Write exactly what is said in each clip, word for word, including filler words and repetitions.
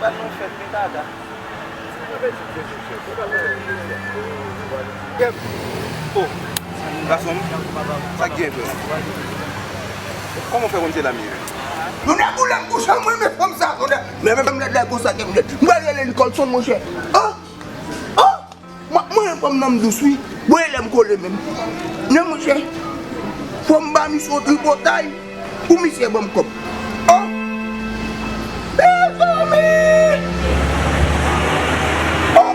Al nan fèt, men dada. Oh, gason m, sa k gen, frè? Kòman w fè konn se la m ye? Yon nèg ou lè m kouche, mwen, men fanm sa, yon nèg, men, men, men, lèd la, konsa ke m lèd. M pral rele Nicholson, monchè. Oh! Oh! Mwen, mwen, fanm nan m dous, wi. Bon, e lè m kole menm. Non, monchè. Fò m ba misye yon tripotay. Pou misye ban m kòb. Oh! Mezanmi! Oh!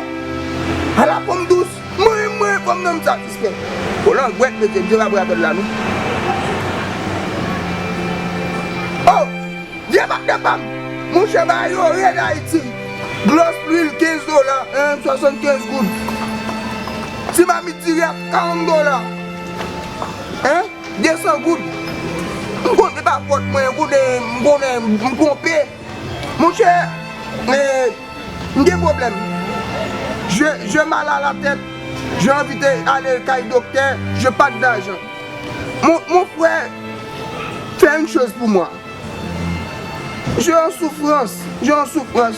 Ala fanm dous. Mwen, mwen, fanm nan m satisfè. Bon, langrèt, mesye, m te pa pran apèl la, non. Oh! Vye batè pa m. Monchè, bagay yo rèd Ayiti. Glòs lwil, kenz dola, en, swasannkenz goud. Ti mamit diri a, karant dola. En, desan goud. M konnen pa fòt mwen, konnen m konnen m twonpe. Monchè, eh, m gen pwoblèm. Je, je mal à la tête. J'ai envie d'aller kay doktè. Je pas d'argent. Mon, mon frère, fais une chose pour moi. Je en souffrance, je en souffrance.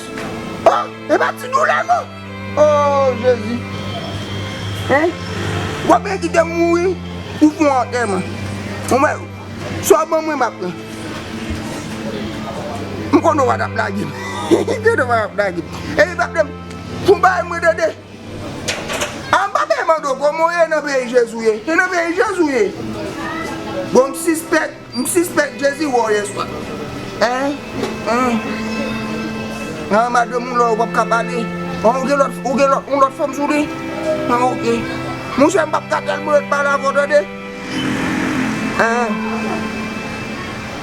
Oh, e pa ti doulè non. Oh, Jezi. Hein? W ap gen kite m mouri pou fè yon antèman. Ou wè, sa w ban mwen, m ap pran. M konnen w pa t ap lage m. M konnen w pa t ap lage m. E li p ap de m. Fon bagay mwen tande. A, m pa bezwen mande w kòman w ye nan peyi Jezi w ye. E nan peyi Jezi w ye. Bon, m sispèk, m sispèk Jezi wè w yèswa. Hein? Hein? Nan madanm ou la, ou p ap ka pale. An, ou gen lòt, ou gen lòt, yon lòt fanm sou li? An, oke. Monchè, m p ap ka tèlman ret pale avè w, tande. Hein?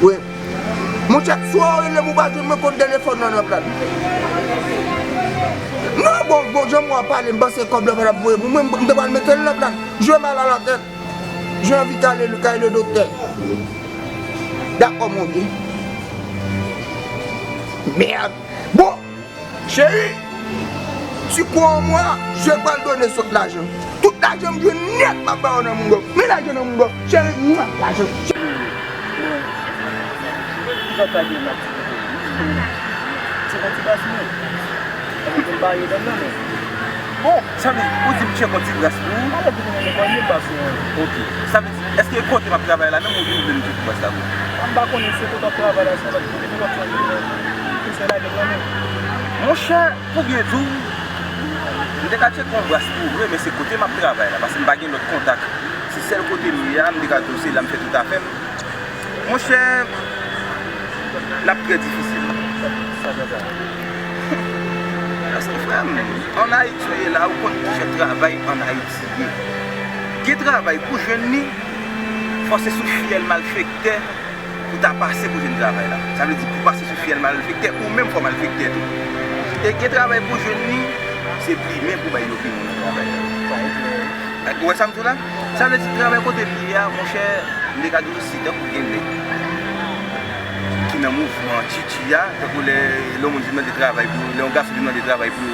Wi. Monchè, si w rele m ou pa jwenn mwen, konn telefòn nan nan plat. Non, bon, bon, jan mwen ap pale, m panse kòb la pa t ap voye pou mwen, m te pral mete l nan plat. Je mal à la tête. J'ai envie d'aller kay le doktè. Dakò, mon vieux. Merde. Bon, Cheri, tu crois en moi, je pral donnen sot lajan. Tout lajan m jwenn nèt m ap ba w nan moun gòf. Men lajan nan moun gòf. Cheri, mwa, lajan. Bon, ki jan w ta gen m ap di pou ou? Se yon ti bas mwen. Sa vle di m pa ye dan nan men. Bon, sa vle di, ou di m tchèk yon ti bas pou ou? Alè pou nou nan lekòl, nou bas mwen. Ok. Sa vle di, èske kote m ap travay la, menm ou vin vle m tchèk yon bas la pou ou? M pa konnen se kote w ap travay la, se yon lòt kote, se lòt zòn ki gen. Monchè, pou byen di w, m te ka tcheke yon bras pou ou vre, men se kote m ap travay la, paske m pa gen lòt kontak. Se sèl kote m ye a, m te ka di w se la m fè tout afè m. Monchè, l ap trè difisil. Paske, frè m, ann Ayiti w ye la, ou konn kijan travay ann Ayiti ye. Gen travay pou jwenn li, fò se sou fyèl malfektè pou ta pase pou jwenn travay la. Sa vle di pou pase sou fyèl malfektè, ou menm fò malfektè tou. E gen travay pou jwenn li, se plimen pou bay opinyon nan travay la. Ou wè sa m di w la? Sa vle di travay kote m ye a, monchè, m te ka di w si tankou gen nèg ki nan mouvman tchitchi a, tankou lè, lè yon moun vin mande travay pou, lè yon gason vin mande travay pou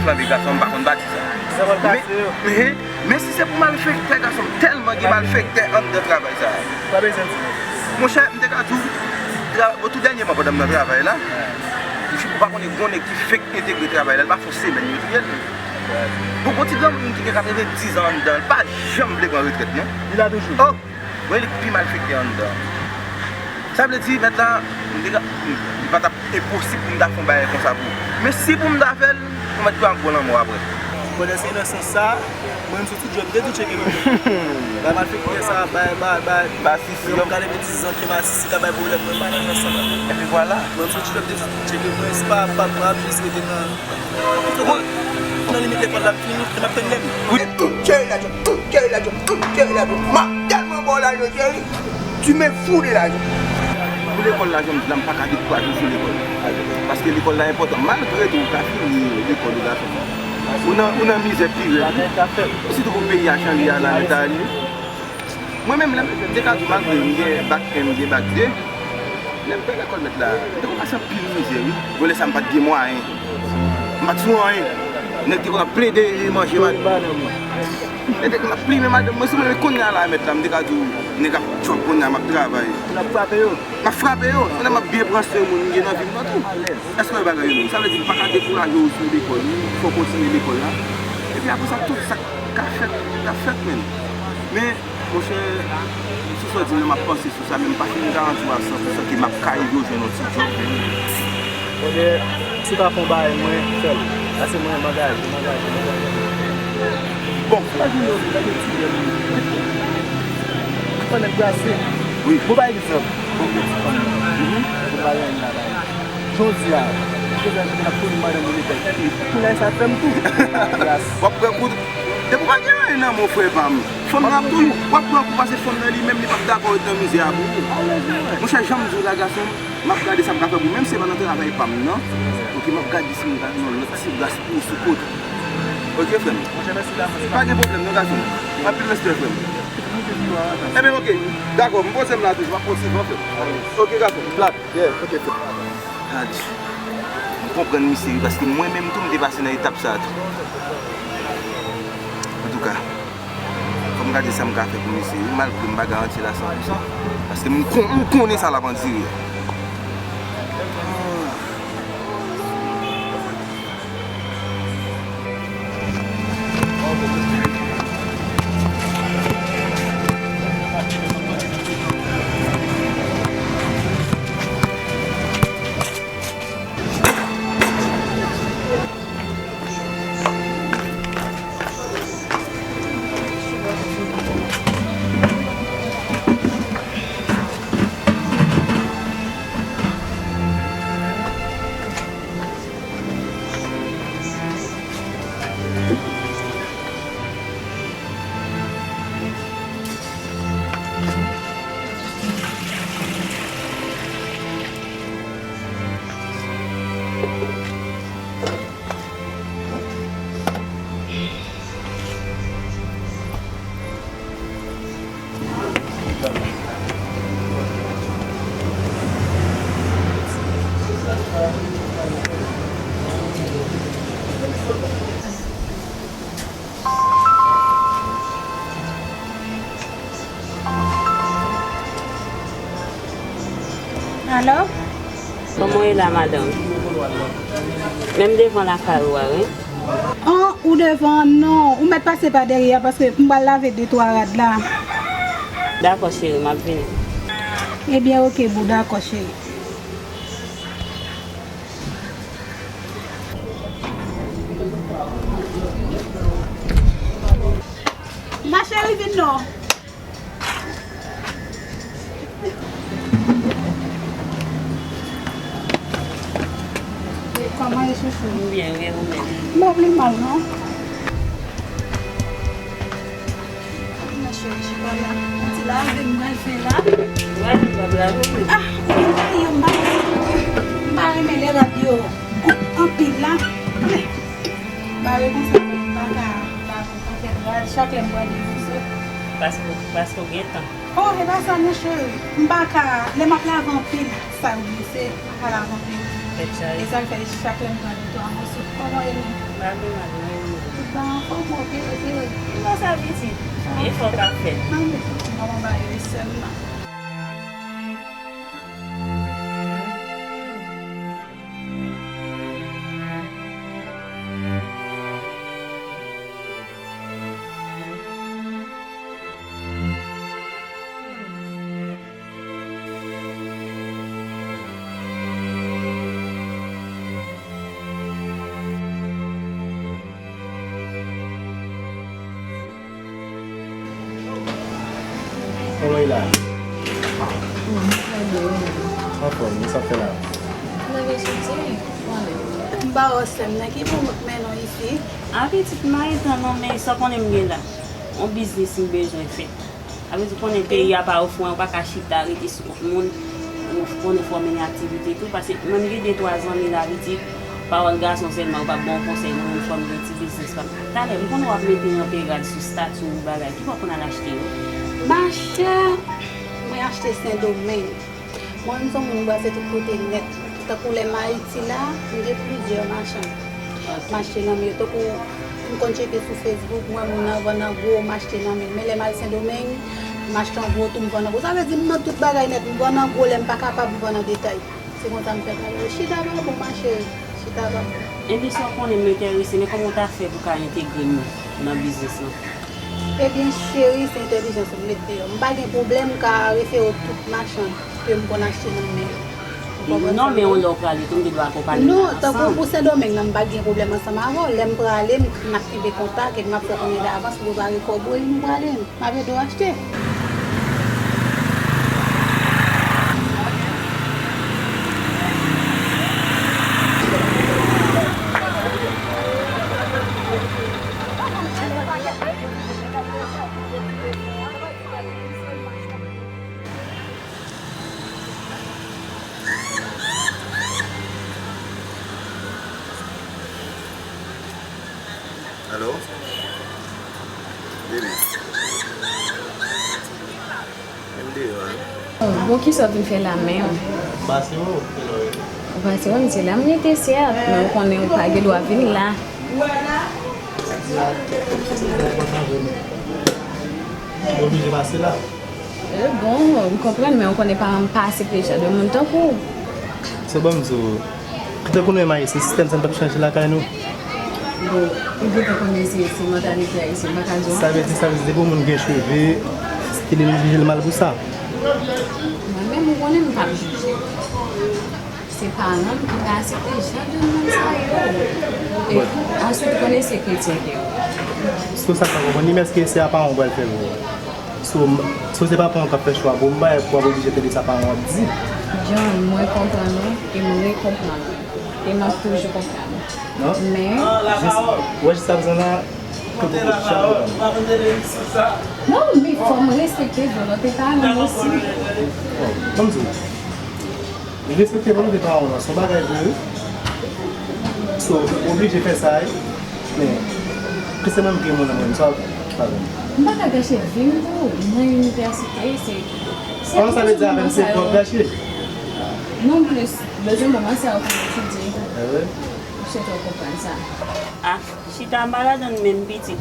flanbe gason, m pa konn pati sa. Men, men, men si se pou malfektè, gason, tèlman gen malfektè anndan travay sa a. Pa bezwen di. Monchè, m te ka di w, tra-, bon, tou dènyèman pandan m nan travay la, ou pa konnen gon nèg ki fenk entegre travay la, li pa fè yon semèn yo touye l. Bon, gon ti granmoun ki gen katrevendiz an anndan, li pa janm vle pran retrèt, non. Li la toujou. Oh! Wi, li pi malfektè anndan. Sa vle di, mèt la, m te ka, li pa t ap enposib pou m ta fè yon bagay konsa pou ou. Men si pou m ta fè l, ou mèt pran gwo lanmò apre. Bon, lè se nan sans sa, mwen menm sou ti djòb, m te tou tcheke mwen. Bay malfektè sa, bay, bay, bay. Ba sisi, lè m gade betiz an ke masisi ka bay pwoblèm, mwen pa nan sans sa. Epi vwala. Mwen menm sou ti djòb, m te tou tcheke mwen, se pa, pa, pa jis rete nan Nan limit lekòl la, m fini, m ap tann lè m. Wi. Tout cheri lajan, tout cheri lajan, tout cheri lajan. M ap tèlman ba w lajan, cheri. Tu me fous de l'argent. Pou lekòl la, jan m di la, m pa ka dekouraje w sou lekòl. Paske lekòl la enpòtan. Malgre tou, ou ka fini lekòl ou, gason. Ou nan, ou nan mizè pi rèd. Sitou pou peyi a chanje a la, leta li. Mwen menm, lè m te ka di w, malgre m gen bak en, m gen bak de, lè m te lekòl mèt la, m te konn pase anpil mizè, wi. Bon, lè sa a, m pa t gen mwayen. M pa t sou anyen. Nèg te konn ap plede manje madanm. Nèg m ap plimen madanm mwen sou mwen, men kounye a la, mèt la, m te ka di w, nèg ap djòb kounye a, m ap travay. L ap frape yo. M ap frape yo. Kounye a m ap byen pran swen moun m gen nan vi m nan tou. Alèz. Èske w wè bagay yo menm? Sa vle di m pa ka dekouraje w sou lekòl, wi. Fò w kontinye lekòl la. Epi apre sa, tout sa k ka fèt, k ap fèt menm. Men, monchè, sou sa w di m nan, m ap panse sou sa, men m pa fin garanti w a san pousan ke m ap ka rive w jwenn yon ti djòb menm. Monchè, si w ka fè yon bagay, mwen, fè l. Pase mwen, m angaje, m angaje, m angaje. Bon. Ou pa jwenn yon nèg ti jèn. Ou pa nèg brase. Wi. Bon, pa egzanp. Bon, bon, ti fanm nan. Mhm. Bon, pa gen anyen la, ba. Jodi a, jodi a, m ap konnen madanm ou lepèk. Kounye a, sa fè m tou. Gras. W ap pran kou. Depi w pa gen anyen nan men w, frè pa m. Fanm nan ap toujou, w ap pran kou paske fanm nan li menm, li p ap dakò ret nan mizè a pou ou. Alèz, wi. Monchè, jan m di w la, gason, m ap gade sa m ka fè pou ou. Menm si se pa nan travay pa m nan, oke, m ap gade si m ka jwenn yon lòt ti bras pou ou sou kote. Oke, frè m. Monchè, mèsi davans. Pa gen pwoblèm, non, gason. Anpil respè, frè m. Ebyen, oke. Dakò, m poze m la toujou. M ap pran ti van, frè m. Oke, gason. Plat. Yeah, oke, frè m. Gade. M konprann misye, wi, paske mwen menm tou, m te pase nan etap sa a tou. Antouka, fò m gade sa m ka fè pou misye, wi, malgre m pa garanti l a san pousan. Paske m kon-, m konnen sa l ap andire. Alo? Kòman w ye la, madanm? Menm devan lakay ou a, wi. An, ou devan an, non. Ou mèt pase pa dèyè a, paske m pral lave de twa rad la. Dakò, cheri, m ap vini. Ebyen, oke, boo, dakò, cheri. Ma chérie, vin non. Kòman ye, chouchou? M byen, wi, ou menm? M pa pi mal, non. Mwen cheri, chita la. Mwen di la, de mwen fè la. Wè, nou pa bravo, wi. Ah, ou konn bagay yo, m pa, m pa renmen lè rad yo gwo anpil la. Bare konsa, m pa ka lave yon pakèt rad, chak lè m pral devouze. Paske, paske w gen tan. Oh, e pa sa, non, cheri. M pa ka, lè m ap lave anpil, sa yo glise, m pa ka lave anpil. Tèt chaje. E sa k fè chak lè m pran de twa moso. Kòman w ye menm? M pa pi mal, non, e ou menm? Tout bagay anfòm, ok, ok. M panse a pitit. E fò w ka fè. Anben, m ap anba yo sèlman. Kòman w ye la? Anfòm, men sa w ap fè la? M pa wè w sè m nan, ki pou m mennen w isi? A pitit, m pa gen tan non, men sa w konnen m gen la. Yon biznis m bezwen fè. Sa vle di, konnen peyi a pa ofri anyen, ou pa ka chita rete sou kont moun. Ou konnen fò w mennen aktivite tou, paske mwen m gen de twa zanmi la, vle di, pawòl gason sèlman, yo p ap ba w konsèy, mwen menm fò m gen ti biznis pa m. Talè, m konnen w ap mete anpe rad sou stati ou bagay, ki bò w konn al achte yo? Machè, mwen achte Sendomeng. Mwen menm se yon moun m pase tout kote nèt. Tankou lè m Ayiti la, m gen plizyè machann. M achte nan men yo. Tankou m M konn tcheke sou Facebook, m wè moun nan vann an gwo, m achte nan men l. Men lè m al Sendomeng, m achte an gwo tou, m vann an gwo. Sa vle di, m vann tout bagay nèt, m vann an gwo, lè m pa kapab, m vann an detay. Se konsa m fè bagay yo. Chita pa bon, ma chérie. Chita pa bon. Ebyen, sa w konnen m enterese, men kòman w ta fè pou w ka entegre m nan biznis lan? Ebyen, cheri, se entèlijans ou mete deyò. M pa gen pwoblèm, m ka refere w tout machann ke m konn achte nan men yo. Ou konprann sa m di w? Non, men yon lè w prale tou, m te dwe akonpanye nou ansanm. Non, tankou pou Sendomeng nan, m pa gen pwoblèm ansanm avè w. Lè m prale, m, n ap kenbe kontak, epi m ap fè w konnen davans, ou prepare kòb ou, epi nou prale. M ap ede w achte. Alo? Baby. Men m deyò a. Bon, kisa w vin fè la menm? M pase wè w, kilè w rete? Ou pase wè m, se la m rete, sèt, men ou konnen ou pa gen dwa vin la. Oblije pase la. E, bon, m konprann, men ou konnen paran m pa aksepte jan de moun tankou w. So, ban m di w, tankou nou menm Ayisyen, sistèm sa n p ap chanje lakay nou. Bon, ou gentan konnen se, se mantalite ayisyen, m pa ka di w anyen. Sa vle di, sa vle di, depi yon moun gen cheve, se li menm ki jije l mal pou sa. Mwen menm, ou konnen m p ap jije. Se paran m ki pa aksepte jan de moun sa yo. E answit, ou konnen se kretyen ke yo. So sa, sa konprann li, men èske se a paran w pral fè l pou ou? So, m, so se pa paran w k ap fè chwa pou ou, m pa wè pou w ap oblije tande sa paran w ap di. John, mwen konprann ou, e m rekonprann ou. E m ap toujou konprann ou. Non. Men, jis, ou wè jis sa m di la, ke pou janm konprann. Non, men fò m respekte volonte paran m osi. Bon, ban m di w. Li respekte volonte paran w lan, se yon bagay vre wi. So, ou oblije fè sa wi. Men, piske mwen m gen moun nan men m, sa w ap fè? M pa ka gache vi m pou mwen inivèsite, se, se... Kòman sa vle di avè m se pou w ap gache? Non plis, bezwen moman sa yo pou m etidye. E vre? M swete w konprann sa. Ah, chita m pa ladann menm pitit.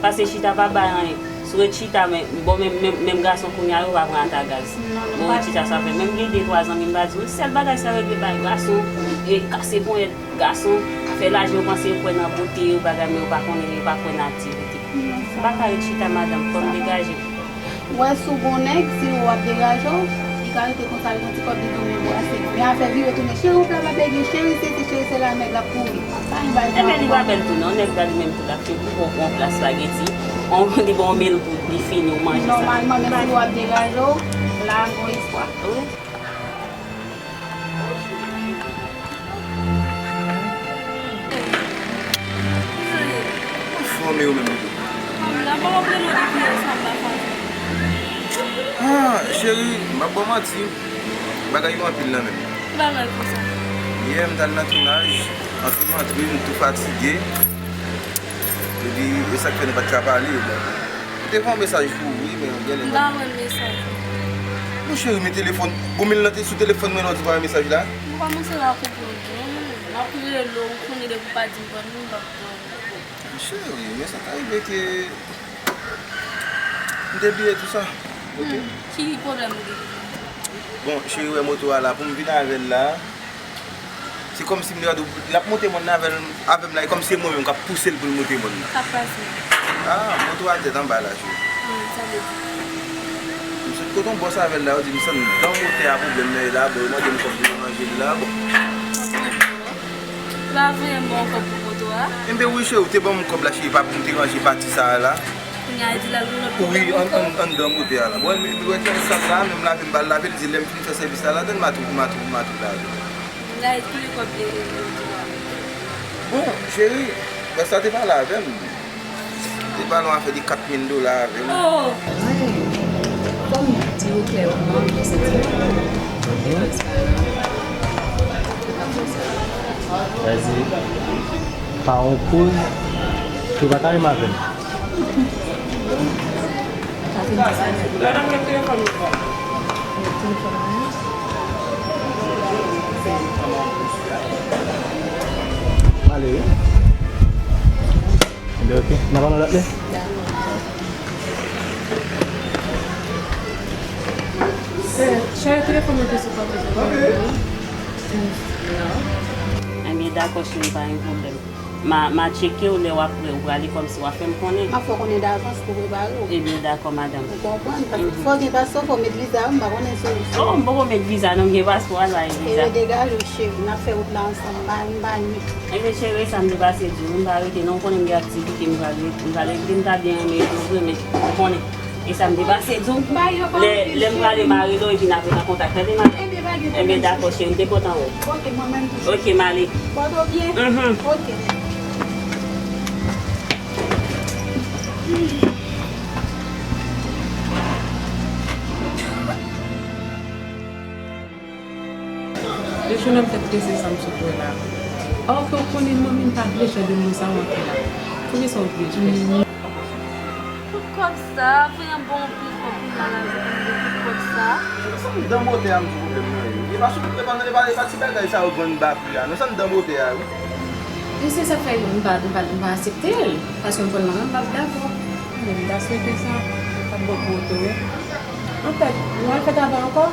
Pase chita pa bay anyen. Si w ret chita, men, bon, menm, menm, menm gason kounye a yo pa pran ata gaz. Bon, ret chita sa fè. Menm gen de twa zanmi m pa di w, sèl bagay sa regle bay gason, e kase ponyèt gason, fè lajan yo panse yo kwè nan bote yo, bagay, men yo pa konnen, yo pa kwè nan aktivite. M pa ka ret chita, madanm, fò m degaje m. Ou wè si w gon nèg, si w ap degaje w, li ka rete konsa, li gon ti kòb li tounen brase. Men afè vire tounen, cheri, ou pral ap bege, cheri sesi, cheri sela, nèg la ap kouri. Pa gen bagay sa ankò. Ebyen, li pa bèl tou non, nèg la li menm tou l ap fè pou w pran yon pla spageti, on, li ba w mil goud, li fini, ou manje sa. Nòmalman, men si w ap degaje w, la gon espwa. Wi. Anfòm e ou menm, Doudou? Anfòm, la pa wè w rele w depi yè sa m pa fache. Ah, cheri, m ap ba w manti. Bagay yo anpil nan men m. Ki bagay konsa? Yè, m t al nan tounaj, antre m antre, m tou fatige. Epi, e sa k fè nou pa t ka pale, bon. M te fè yon mesaj pou ou, wi, men ou genlè pa. M pa wè mesaj ou. Bon, cheri, men telefòn. Bon, men l nan te sou telefòn mwen, lè w di pa wè mesaj la. M kòmanse pa konprann, non. M ap rele w, ou konnen depi w pa di m pa nou, m p ap pran. Cheri, men sa ka rive ke m te bliye tou sa. Ok. Hmm, ki pwoblèm ou gen? Bon, cheri, wè moto a la, pou m vin avè l la. Se kòmsi m te gade, l ap monte mòn nan avè l, avè m la, e kòmsi se mwen menm k ap pouse l pou l monte mòn nan. Sa k pase? Ah, moto a tèt anba la, cheri. Hmm, sa vle di? M sot kote yon bòs avè l la, yo di m se anndan motè a pwoblèm nan ye la, bon, yo mande m kòb pou yo ranje l la, bon. Ou pa voye m ba w kòb pou moto a? Enben wi, cheri, ou te ban m kòb la, cheri, pa pou m te ranje pati sa a la. Kounye a, li di l al yon lòt kote. Wi, an, an, anndan motè a la. Bon, men, men, wè ki sa la, menm lave m pa l lave, li di lè m fin fè sèvis la, ladann m a tou, m a tou, m a tou lave. Guys, konbyen kòb e, e, e, e, bon, cheri, bòs la te pale avè m. Li te pale yon afè de kat mil dola avè m. Oh! Mwen, fò m di w klèman, m santi m. Sa di, pa yon koz, ou pa ka menm avè m. Male wi. Ok, n ap pale lòt lè. Cheri, telefòn mwen te sou pòtèy. Ebyen, dakò, cheri, pa gen pwoblèm. Ma, ma tcheke w lè w ap prè, ou prale kòmsi w a fè m konnen. M ap fè w konnen davans pou prepare w. Ebyen, dakò, madanm. Ou konprann? Paske fò w gen paspò, fò w met viza, m pa konnen si w... Oh, m poko met viza, non, m gen paspò a la, e viza. Ebyen, degaje w, cheri. N ap fè wout la ansanm, m pa, m pa nwi. Ebyen, cheri, sa m te pase di w, m pa rete, non, ou konnen m gen aktivite, m prale, m prale, m ta byen renmen ede w vre, men ou konnen. E sa m te pase di w. Lè, lè m prale, m a rele w, epi n a ret an kontak, tande, madanm? Ebyen, dakò, cheri, m te kontan wè w. Ok, mwen menm tou. Ok, m ale. Pòte w byen. Mhm. Ok. Dechoune m tèt prese sa m sot wè la. Or ke w konnen manmi m pa vle jan de moun sa w antre la. Konbyen sa w vle fè? Tout kòb sa, vrèman bon anpil kòb pou m nan lavi pou m gen tout kòb sa. Sa m dan bòtè a m di pwoblèm nan ye. E pa sou, e pa, e pa, e pa ti bagay sa yo grann ba pri a. Non, sa m dan bòtè a, wi. E se sa k fè m pa, m pa, m pa aksepte l. Paske m konn manman m p ap dakò. Men m ta swete sa. Sa bon pou ou tou, wi. Anfèt, nou al fè travay ankò.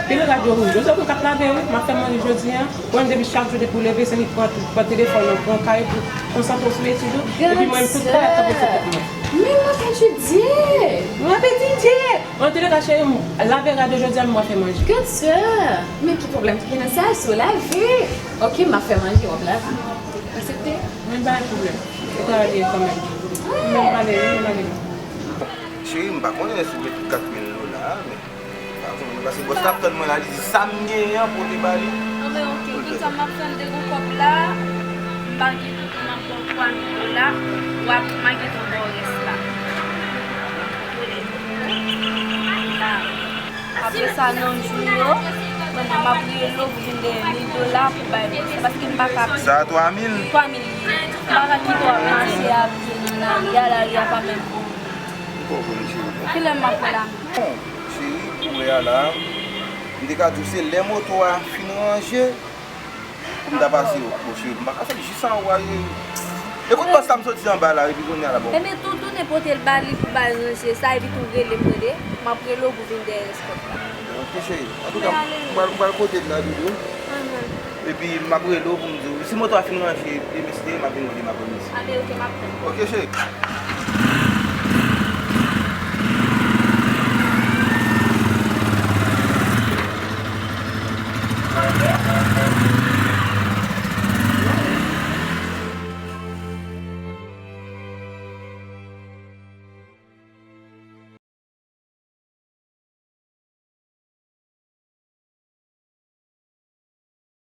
Pil rad yo rouj. Yo se pou k ap lave, wi. M ap fè manje jodi a. Mwen, depi chak jou, depi w leve, se li k pran, pran telefòn nan, pran kay pou konsantre w sou etid ou. Epi mwen, tout kay ap tankou se kont mwen. Men m ap etidye. Mwen ap etidye. Antouka, cheri, m lave rad yo jodi a, m ap fè manje. Gad sa. Men ki pwoblèm ki gen nan sa? Si w lave. Ok, m ap fè manje, w ap lave. Aksepte? Mwen pa gen pwoblèm. Se travay li ye kanmenm. Mwen ale, wi, mwen ale. Cheri, m pa konnen si w gen tout kat mil dola a, men pa konnen, paske bòs la ap tann mwen la, li di sa m genyen an pote ba li. Anben, ok, tout sa m ap fè, m te gon kòb la, m pa gen tout, m ap pran twa mil dola, w ap, m a gentan ba w rès la. Apre sa, nan jou yo, mwen, mwen, m ap rele w pou vin dèyè mil dola pou bay mwen. Se paske m pa ka... Sa a twa mil? Twa mil li ye. M pa ka kite w ap mache a pye nan lari a, lari a pa menm bon. M konprann, cheri. Kilè m ap pran la? Bon, cheri, kounye a la, m te ka di w se lè moto a fin ranje, pou m ta pase yo, bon, cheri, m pa ka fè l jis anwo a, cheri. E kote bòs la m soti anba la, epi kounye a la, bon. Ebyen, tou, tounen pote l ba li pou ba l ranje sa, epi tou rele m, tande. M ap rele w pou vin dèyè rès kòb la. Ok, cheri. Antouka, m pral, m pral kote l la, doudou. Epi, m ap rele w pou m di w, si moto a fin ranje, demen si Dye vle, m ap vin wè li, m ap vin isi. Anben, ok, m ap tann. Ok, cheri.